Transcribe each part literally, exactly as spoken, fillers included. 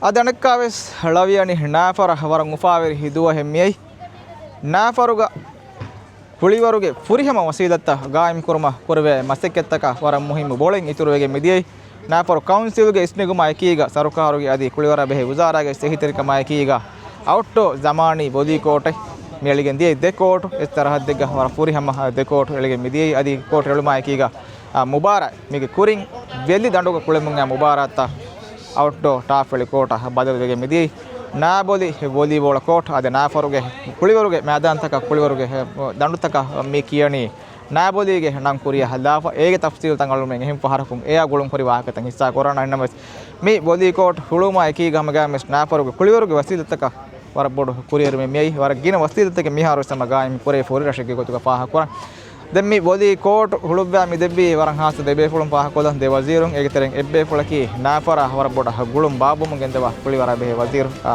އަދި އަނެއްކާވެސް ޅަވިޔަނި ނާފަރަށް ވަރަށް އުފާވެރި ދުވަހެއް މިއައީ. ނާފަރުގަ ކުޅިވަރުގެ ފުރިހަމަ ވަސީލަތްތައް ގާއިމްކުރުމަށް ކުރެވޭ މަސައްކަތްތަކަށް ވަރަށް މުހިއްމު ބޯޅައެއް އިތުރުވެގެން މިދިޔައީ. ނާފަރު ކައުންސިލްގެ އިސްނެގުމާ އެކީގަ ސަރުކާރުގެ އަދި ކުޅިވަރާ ބެހޭ ވުޒާރާގެ އެހީތެރިކަމާ އެކީގަ އައުޓްޑޯ ޒަމާނީ ވޮލީ ކޯޓެއް މި އެޅިގެން ދިޔައީ. ދެ ކޯޓު އެއް ސަރަހައްދެއްގަ ވަރަށް ފުރިހަމަ ދެ ކޯޓު އެޅިގެން މިދިޔައީ. އަދި ކޯޓު އެޅުމާ އެކީގަ އާ، މުބާރާތް މީގެ ކުރިން ވެލި ދަނޑުގަ ކުޅެމުން އައި މުބާރާތްތައް އައުޓްޑޯ ޓާފް ވެލި ކޯޓަށް ބަދަލުވެގެން މިދިޔައީ. ނާބޮލި ވޮލީބޯޅަ ކޯޓް އަދި ނާފަރުގެ ކުޅިވަރުގެ މައިދާންތަކަށް ކުޅިވަރުގެ ދަނޑުތަކަށް މި ކިޔަނީ ނާބޮލީގެ ނަން ކުރިއަށް ހައްލާފަ. އޭގެ ތަފްސީލްތައް އަޅުމެން އެހެން ފަހަރަކުން އެއާ ގުޅުން ހުރި ވާހަކަތައް ހިއްސާ ކުރާނަން. އެހެންނަމަވެސް މި ވޮލީ ކޯޓް ހުޅުވުމާ އެކީގަ ހަމަގައިމުވެސް ނާފަރުގެ ކުޅިވަރުގެ ވަސީލަތްތަކަށް ވަރަށް ބޮޑު ކުރިއެރުމެއް މިއައީ. ވަރަށް ގިނަ ވަސީލަތްތަކެއް މިހާރުވެސް ހަމަ ގާއިމް ކުރެވިފަ ހުރި ރަށެއްގެ ގޮތުގަ ފާހަގަކުރަން. ދެން މި ވޮލީ ކޯޓް ހުޅުއްވާ މި ދެއްވީ ވަރަށް ހާއްސަ ދެ ބޭފުޅުން ފާހަގަކޮށްލަން ދެ ވަޒީރުން. އޭގެ ތެރެއިން އެއް ބޭފުޅަކީ ނާފަރާ ވަރަށް ބޮޑަށް ގުޅުން ބާއްވަމުން ގެންދަވާ ކުޅިވަރާ ބެހޭ ވަޒީރު، އާ،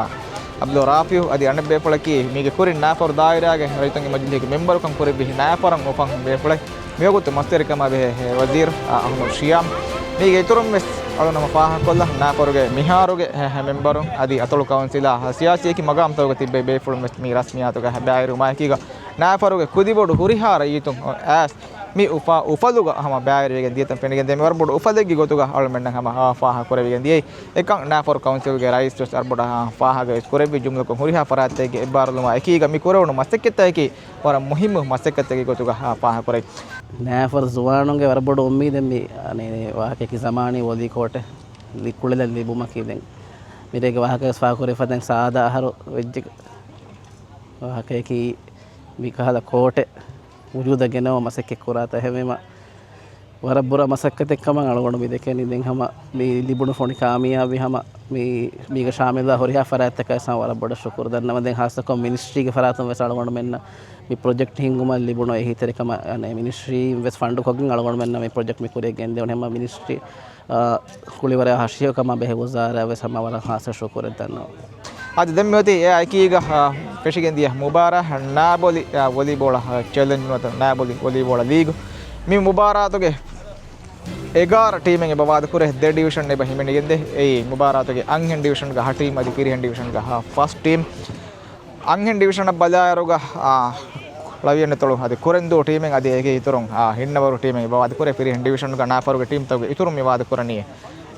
އަބްދުﷲ ރާފިޢު. އަދި އަނެއް ބޭފުޅަކީ މީގެ ކުރިން ނާފަރު ދާއިރާގެ ރައްޔިތުންގެ މަޖިލީހުގެ މެމްބަރުކަން ކުރެއްވި ނާފަރަށް އުފަން ބޭފުޅެއް. މިވަގުތު މަސްވެރިކަމާ ބެހޭ ވަޒީރު، އާ، އަޙްމަދު ޝިޔާމް. މީގެ އިތުރުން ވެސް އަޅުން ހަމަ ފާހަގަކޮށްލަން ނާފަރުގެ މިހާރުގެ މެމްބަރުން އަދި އަތޮޅު ކައުންސިލާ ސިޔާސީ އެކި މަގާމްތަކުގަ ތިއްބެވި ބޭފުޅުން ވެސް މި ރަސްމިއްޔާތުގަ ބައިވެރިވުމާ އެކީގަ ނާފަރުގެ ކުދިބޮޑު ހުރިހާ ރައްޔިތުން އައިސް މި އުފަ-، އުފަލުގަ ހަމަ ބައިވެރިވެގެން ދިޔަތަން ފެނިގެން ދިޔަ. މި ވަރަށް ބޮޑު އުފަލެއްގެ ގޮތުގަ އަޅުމެންނަށް ހަމަ ފާހަގަ ކުރެވިގެން ދިޔައީ. އެކަން ނާފަރު ކައުންސިލްގެ ރައީސް ވެސް ވަރަށް ބޮޑަށް ފާހަގަ ވެސް ކުރެއްވި. ޖުމްލަކޮށް ހުރިހާ ފަރާތްތަކެއްގެ އެއްބާރުލުމާ އެކީގަ މި ކުރެވުނު މަސައްކަތްތަކަކީ ވަރަށް މުހިއްމު މަސައްކަތްތަކެއް ގޮތުގަ ފާހަގަ ކުރައްވި. ނާފަރު ޒުވާނުންގެ ވަރަށް ބޮޑު އުއްމީދެއް މި، އަނެއް، ވާހަކައަކީ ޒަމާނީ ވޮލީ ކޯޓެއް ލި-، ކުޅެލަށް ލިބުމަކީ. ދެން މިރޭގެ ވާހަކަ ވެސް ފާހަގަކުރެވިފަ ދެން ސާދަ އަހަރު ވެއްޖެ ވާހަކައަކީ މިކަހަލަ ކޯޓެއް ވުޖޫދަށް ގެނައުމަށް މަސައްކަތް ކުރާތާ. އެހެންވީމަ ވަރަށް ބުރަ މަސައްކަތެއް ކަމަށް އަޅުގަނޑު މި ދެކެނީ. ދެން ހަމަ މި ލިބުނު ފޮނި ކާމިޔާބީ ހަމަ މި، މީގަ ޝާމިލްވާ ހުރިހާ ފަރާތްތަކަށް ވެސް ހަމަ ވަރަށް ބޮޑަށް ޝުކުރު ދަންނަވަން. ދެން ހާއްސަކޮށް މިނިސްޓްރީގެ ފަރާތުން ވެސް އަޅުގަނޑުމެންނަށް މި ޕްރޮޖެކްޓް ހިންގުމަށް ލިބުނު އެހީތެރިކަމަށް، އަނެއް، މިނިސްޓްރީން ވެސް ފަންޑު ކޮށްގެން އަޅުގަނޑުމެންނަށް މި ޕްރޮޖެކްޓް މި ކުރިއަށް ގެންދެވުނު. ހަމަ މިނިސްޓްރީ، އާ، ކުޅިވަރާ ހަށިހިފާކަމާ ބެހޭ ވުޒާރާ ވެސް ހަމަ ވަރަށް ހާއްސަ ޝުކުރެއް ދަންނަވަން. އަދި ދެން މިއޮތީ އެއާ އެކީގަ، އާ، ފެށިގެން ދިޔަ މުބާރާ ނާބޮލި، އާ، ވޮލީބޯޅަ، އާ، ޗެލެންޖް ނުވަތަ ނާބޮލި ވޮލީބޯޅަ ލީގު. މި މުބާރާތުގެ އެގާރަ ޓީމެއް އެބަ ވާދަކުރޭ. ދެ ޑިވިޝަން އެބަ ހިމެނިގެންދޭ. އެއީ މުބާރާތުގެ އަންހެން ޑިވިޝަންގަ ހަ ޓީމް އަދި ފިރިހެން ޑިވިޝަންގަ ހަ ފަސްޓް ޓީމް. އަންހެން ޑިވިޝަނަށް ބަލާއިރުގަ، އާ، ޅަވިޔަނި އަތޮޅު އަދި ކުރެންދޫ ޓީމެއް އަދި އޭގެ އިތުރުން، އާ، ހިންނަވަރު ޓީމެއް އެބަ ވާދަކުރޭ. ފިރިހެން ޑިވިޝަންގަ ނާފަރުގެ ޓީމްތަކުގެ އިތުރުން މި ވާދަކުރަނީ،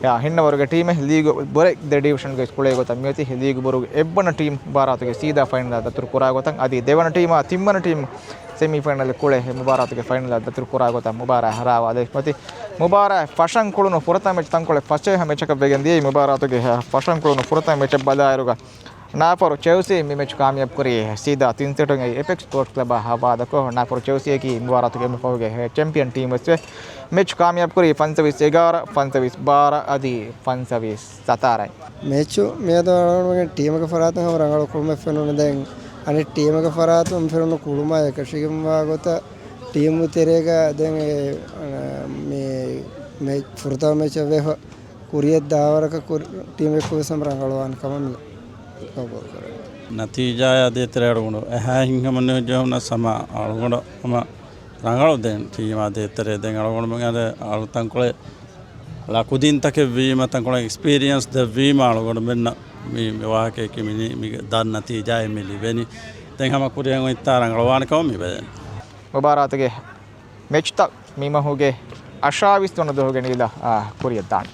އާ، ހިންނަވަރުގެ ޓީމެއް. ލީގު ބުރެ ދެ ޑިވިޝަންގެ ކުޅޭ ގޮތަށް މިއޮތީ. ލީގު ބުރުގެ އެއްވަނަ ޓީމް މުބާރާތުގެ ސީދާ ފައިނަލަށް ދަތުރު ކުރާ ގޮތަށް އަދި ދެވަނަ ޓީމާ ތިންވަނަ ޓީމް ސެމީ ފައިނަލް ކުޅޭ މުބާރާތުގެ ފައިނަލަށް ދަތުރު ކުރާ ގޮތަށް މުބާރާތް ރާވާލެވިފަ އޮތީ. މުބާރާތް ފަށަން ކުޅުނު ފުރަތަމަ މެޗް ތަންކޮޅެއް ފަސް އެއް މެޗަކަށް ވެގެން ދިޔައީ. މުބާރާތުގެ ފަށަން ކުޅުނު ފުރަތަމަ މެޗަށް ބަލާއިރުގަ ނާފަރު ޗެލްސީ މި މެޗް ކާމިޔާބު ކުރީ ސީދާ ތިން ސެޓުން. އެއީ އެޕެކްސް ސްޕޯޓްސް ކްލަބާ ހަވާލުކޮށް، ނާފަރު ޗެލްސީއަކީ މުބާރާތުގެ އެންމެ ފަހުގެ ޗެމްޕިއަން ޓީމް ވެސް ވޭ. މެޗް ކާމިޔާބު ކުރީ ފަންސަވީސް އެގާރަ، ފަންސަވީސް ބާރަ އަދި ފަންސަވީސް ސަތާރައިން. މެޗު މިއަދު އަޅުގަނޑުމެން ޓީމުގެ ފަރާތުން ހަމަ ރަނގަޅު ކުޅުމެއް ފެނުނު. ދެން އަނެއް ޓީމުގެ ފަރާތުން ފެނުނު ކުޅުމާ އެކަށީގެންވާ ގޮތަށް ޓީމު ތެރޭގަ ދެން އެ، އަނެއް، މި މެޗް ފުރަތަމަ މެޗަށް ވެފަ ކުރިއަށް ދާވަރަކަށް ކުރި-، ޓީމެއް ކުރި ސަމް ރަނގަޅުވާން ކަމަށް މި ގަބޫލު ކުރަނީ. ނަތީޖާއާ ދޭތެރޭ އަޅުގަނޑު އެހާ ހިތްހަމަ ނުޖެހުނަސް ހަމަ އަޅުގަނޑު ހަމަ ރަނގަޅު ދެން ޓީމާ ދޭތެރޭ ދެން އަޅުގަނޑުމެން އަދި އަޅު ތަންކޮޅެއް ލަކުދިންތަކެއް ވީމަ، ތަންކޮޅެއް އެކްސްޕީރިއަންސް ދެއްވީމަ އަޅުގަނޑުމެންނަށް މި، މި ވާހަކައަކީ މި ނި-، މި ދަށް ނަތީޖާއެއް މި ލިބެނީ. ދެން ހަމަ ކުރިއަށް އޮތްތާ ރަނގަޅުވާނެ ކަމަށް މި ބެލެން. މުބާރާތުގެ މެޗްތައް މި މަހުގެ އަށާވީސް ވަނަ ދުވަހުގެ ނީލަ، އާ، ކުރިއަށް ދާނެ.